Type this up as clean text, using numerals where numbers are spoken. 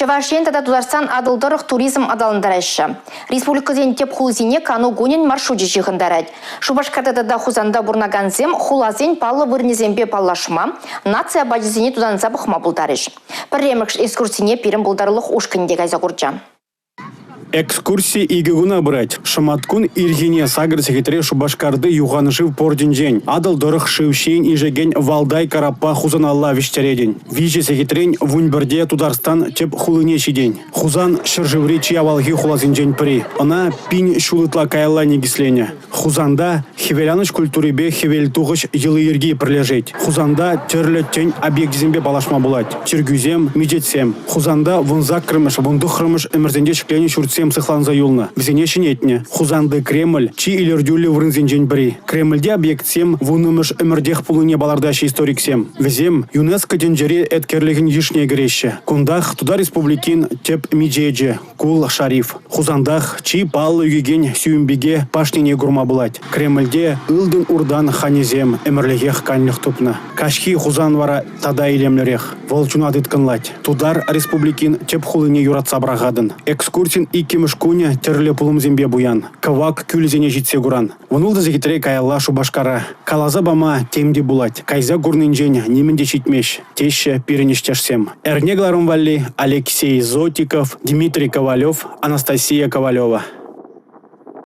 Чӑваш Ен тата Тутарстан Атӑл тӑрӑх туризм аталантараҫҫӗ. Республикӑсен тӗп хулисене кану кунӗн маршручӗ ҫыхӑнтарать. Шупашкарта тата Хусанта пурӑнакансем хуласен паллӑ вырӑнӗсемпе паллашма, наци апачӗсене тутанса пӑхма пултарӗҫ. Пӗрремӗш экскурсине пирӗн пултарулӑх ушкӑнӗ те кайса курчӗ. Экскурси 2 куна пырать. Шӑмат кун ирхине 8 сехетре Шупашкарти юхан шыв портӗнчен Атӑл тӑрӑх шыв ҫийӗн ишекен «Валдай» караппа Хусаналла вӗҫтеретӗн. 3 сехетрен 11-те Тутарстан тӗп хулине ҫитӗн. Хусан ҫӗршыври чи авалхи хуласенчен пӗри. Ӑна 1000 ҫул ытла каялла никӗсленӗ. Хусанта хӗвеланӑҫ культурипе хӗвел тухӑҫ йӑли-йӗрки пӗрлешет. Хусанта тӗрлӗ тӗн объекчӗсемпе паллашма пулать: чиркӳсем, мечетьсем. Хусанта 18-мӗш, 19-мӗш ӗмӗрсенче ҫӗкленӗ ҫуртсем сыхланса юлнӑ, вӗсене ҫӗнетнӗ. Хусанти Кремль чи илӗртӳллӗ вырӑнсенчен пӗри. Кремльти объектсем 10-мӗш ӗмӗртех пулнине палӑртаҫҫӗ историксем. Вӗсем ЮНЕСКО тӗнчери эткерлӗхӗн йышне кӗреҫҫӗ. Кунтах Тутар Республикин тӗп мечечӗ Кул Шариф. Хусантах чи паллӑ ӳкекен Сююмбике пашнине курма пулать. Кремльте Ылтӑн Уртан ханӗсем ӗмӗрлӗхех канлӗх тупнӑ. Каҫхи Хусан вара тата илемлӗрех. Вӑл чуна тыткӑнлать. Тутар Республикин тӗп хулине юратса пӑрахатӑн. Экскурсин иккӗмӗш кунӗ тӗрлӗ пулӑмсемпе пуян. Кӑвак кӳлӗсене ҫитсе куран. 16 сехетре каялла Шупашкара. Каласа пама тем те пулать. Кайса курнинчен нимӗн те ҫитмест, теҫҫӗ пирӗн ӗҫтешсем. «Эрне» кӑларӑм валли Алексей Зотиков, Дмитрий Ковалев, Анастасия Ковалева.